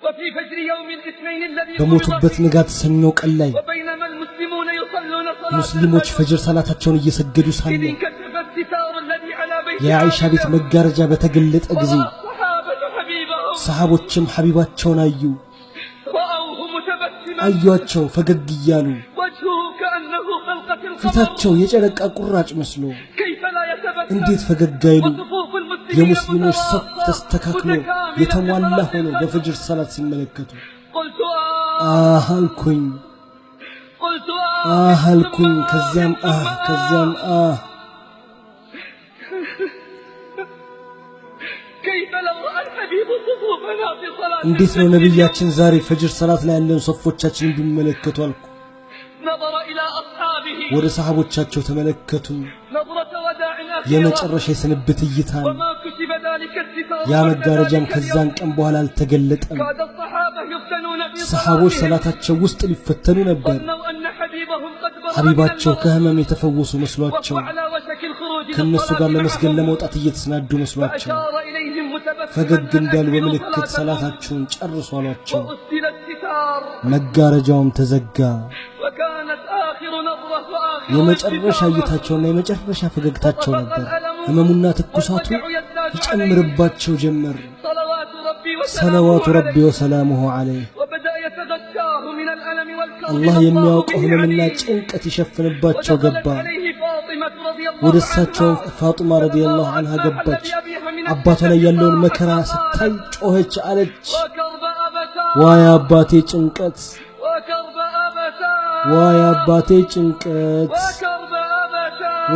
وفي فجر يوم الاثنين الذي قبض በሞቱበት فيه ንጋት ሰኞ ቀን ላይ وبينما المسلمون يصلون صلاة ሙስሊሞች الفجر ፈጅር ሰላታቸውን እየሰገዱ إذ ሳለ انكشف الستار الذي على بيت የአይሻ ቤት عائشة መጋረጃ በተገለጠ ጊዜ ورأى الصحابة حبيبهم ሰሃቦችም ሐቢባቸውን አዩ። رأوه متبسما አዩአቸው ፈገግ እያሉ وجهه كأنه خلقة القمر ፊታቸው የጨረቃ ቁራጭ መስሎ كيف لا يتبسم እንዴት ፈገግ አይሉ? وصفوف المسلمين የሙስሊሞች ሰፍ متراصة ተስተካክሎ متكاملة የተሟላ لصلاة ሆኖ الفجر በፈጅር ሰላት ሲመለከቱ قلت آه አህ አልኩኝ፣ قلت آه አህ ثم አልኩኝ፣ آه ከዚያም ثم አህ፣ ከዚያም آه አህ። كيف لو رأى الحبيب صفوفنا في صلاة እንዴት ነው الفجر اليوم ነቢያችን ዛሬ ፈጅር ሰላት ላይ ያለን ሰፎቻችንን ቢመለከቱ አልኩ። نظر إلى أصحابه ወደ ሰሃቦቻቸው ተመለከቱ። نظرة وداع أخيرة የመጨረሻ የስንብት እይታን። وما كشف ذلك الستار ያ بعد መጋረጃም ذلك ከዛን اليوم ቀን በኋላ አልተገለጠም። كاد الصحابة يفتنون في ሰሃቦች صلاتهم ሰላታቸው ውስጥ ሊፈተኑ ነበር። ظنوا أن حبيبهم قد برأ من ሐቢባቸው المرض ከህመም የተፈወሱ መስሏቸው وهو على وشك الخروج ከእነሱ للصلاة ጋር ለመስገድ معهم ለመውጣት እየተሰናዱ መስሏቸው فأشار إليهم متبسما ፈገግ أن እንዳሉ أكملوا በምልክት صلاتكم ሰላታችሁን ጨርሱ አሏቸው። وأسدل الستار መጋረጃውም ተዘጋ። وكانت آخر نظرة وآخر የመጨረሻ ابتسامة እይታቸውና የመጨረሻ ፈገግታቸው وطفق ነበር። الألم ህመሙና ትኩሳቱ والوجع يزداد عليهم ይጨምርባቸው ጀመር። صلوات ربي وسلامه ሰለዋቱ ረቢ عليه ወሰላሙሁ ዐለይህ። وبدأ يتغشاه من الألم والكرب አላህ ما الله የሚያውቀው به ህመምና عليم ጭንቀት ይሸፍንባቸው ودخلت ገባ። عليه فاطمة رضي ወደ الله እሳቸውም عنها ፋጡማ فلما ረዲየላሁ رأت ዐንሃ ما حل ገባች። بأبيها من አባቷ ላይ الشدة ያለውን صاحت መከራ ስታይ وقالت ጮኸች፣ አለች وكرب ዋይ أبتاه አባቴ ጭንቀት፣ وكرب ዋይ أبتاه አባቴ ጭንቀት፣ وكرب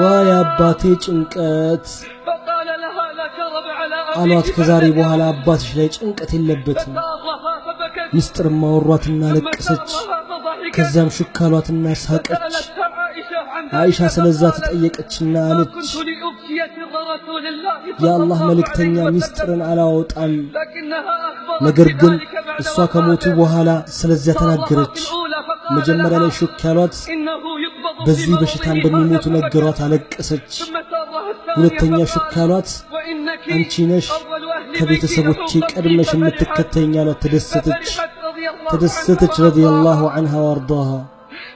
ዋይ أبتاه አባቴ ጭንቀት فقال لها لا كرب على አሏት። أبيك ከዛሬ بعد በኋላ اليوم አባትሽ ላይ ጭንቀት የለበትም። فسارها فبكت ምስጢር ማወሯትና ثم ለቀሰች። سارها فضحكت ከዚያም ሹክ አሏትና ሳቀች። فسألتها عائشة عن አይሻ ذلك ስለዛ فقالت ተጠየቀችና ما አለች كنت لأفشي سر رسول الله صلى የአላህ الله መልእክተኛ عليه وسلم ሚስጥርን አላወጣም። لكنها أخبرت ነገር ግን بذلك بعد እሷ ከሞቱ وفاته በኋላ ስለዚያ سارها في ተናገረች። الأولى فقال መጀመሪያ لها ላይ ሹክ ያሏት إنه يقبض في በዚህ በሽታ مرضه እንደሚሞቱ هذا فبكت ነገሯት፣ አለቀሰች። ثم سارها الثانية ሁለተኛ ሹክ فقال ያሏት وإنك አንቺ ነሽ أول أهل بيتي ከቤተሰቦቼ لحوقا بي ቀድመሽ ففرحت የምትከተይኝ አሏት። ተደሰተች ففرحت رضي الله عنها ተደሰተች ረዲየላሁ وأرضاها ዐንሃ ወአርዳሃ።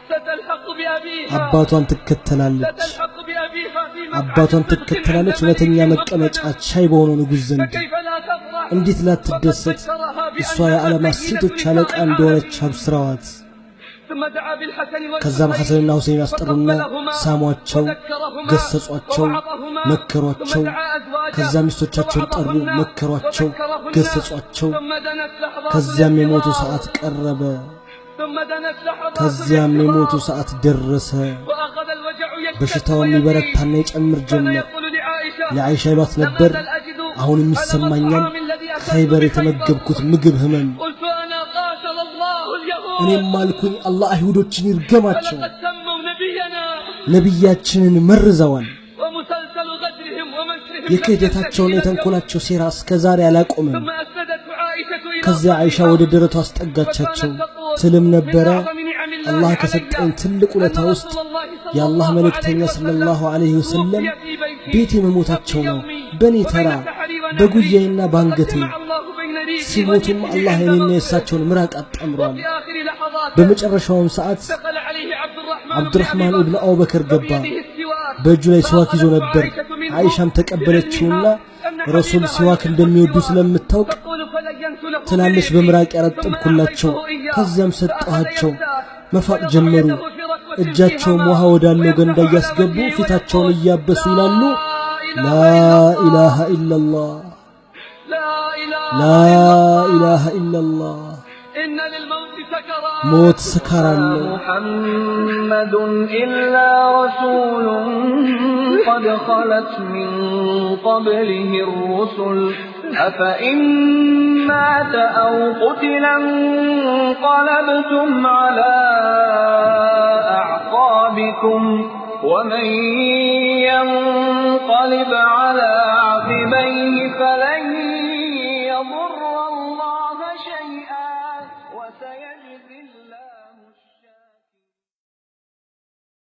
ستلحق بأبيها አባቷን ትከተላለች ستلحق بأبيها في مقعد አባቷን صدق عند ትከተላለች እውነተኛ مليك መቀመጫ مقتدر ቻይ በሆነው ንጉሥ ዘንድ። فكيف لا تفرح እንዴት وقد ላትደሰት? بشرها እሷ بأنها የዓለማት سيدة ሴቶች نساء አለቃ እንደሆነች العالمين አብስረዋት። ثم دعا بالحسن ከዛም والحسين ሐሰንና ሁሴን አስጠሩና فقبلهما ሳሟቸው፣ وذكرهما ገሰጿቸው፣ ووعظهما ثم መከሯቸው። دعا أزواجه ከዛ ሚስቶቻቸውን ጠሩ፣ فوعظهن መከሯቸው፣ وذكرهن ገሰጿቸው። ثم دنت لحظات ከዚያም የሞቱ الاحتضار ሰዓት ቀረበ። ثم دنت لحظات ከዚያም የሞቱ الاحتضار ሰዓት ደረሰ። وأخذ الوجع يشتد በሽታውም ويزيد ይበረታና ይጨምር كان ጀመር። يقول لعائشة ለአይሻ ይሏት لم ነበር أزل أجد አሁንም ألم ይሰማኛል الطعام الذي أكلت ኸይበር بخيبر የተመገብኩት ምግብ ህመም። قلت أنا قاتل الله اليهود እኔም አልኩኝ አላህ አይሁዶችን ይርገማቸው፣ فلقد سموا نبينا ነቢያችንን መርዘዋል። ومسلسل غدرهم ومكرهم لم ينته የክህደታቸውና إلى اليوم የተንኮላቸው ሴራ እስከ ዛሬ አላቆመም። ثم أسندته عائشة إلى ከዚያ አይሻ صدرها ወደ ደረቷ አስጠጋቻቸው። وكانت تقول ትልም من ነበረ أعظم نعم الله አላህ علي ከሰጠኝ ትልቅ أن ውለታ ውስጥ رسول الله صلى የአላህ الله መልእክተኛ عليه وسلم ሰለላሁ ዐለይሂ ወሰለም توفي في بيتي ቤቴ መሞታቸው وفي ነው። يومي በእኔ ተራ وبين سحري ونحري በጉያዬና وقد በአንገቴ جمع الله بين ريقي ሲሞቱም وريقه አላህ عند የኔና موته የእሳቸውን ምራቅ አጣምሯል። وفي آخر لحظاته በመጨረሻውም ሰዓት دخل عليه عبد الرحمن بن أبي አብዱራህማን ኢብን بكر አቡበከር ገባ። وبيده السواك በእጁ ላይ ሲዋክ ይዞ فأخذته ነበር። عائشة منه አይሻም ተቀበለችውና بعلمها أن ረሱል حبيبها ሲዋክ يحب እንደሚወዱ السواك ስለምታውቅ تقول فلينت له ትላለች፣ بريقي በምራቅ ثم ያረጠብኩላቸው። أعطيته إياه ከዚያም فأخذ ሰጠኋቸው። يمساك መፋቅ ويضع ጀመሩ። يده في ركوة فيها እጃቸውም ውሃ ماء ወዳለው ገንዳ ويمسح على እያስገቡ وجهه ፊታቸውን ويقول እያበሱ ይላሉ لا ላ إله ኢላሃ إلا الله ኢላላህ፣ لا إله ላ إلا الله ኢላሃ ኢላላህ። إن للموت سكرات ሞት ስካር አለው። محمد إلا رسول قد خلت من قبله الرسل أفإن مات أو قتل انقلبتم على أعقابكم ومن ينقلب على عقبيه فلن يضر الله شيئا وسيجزي الله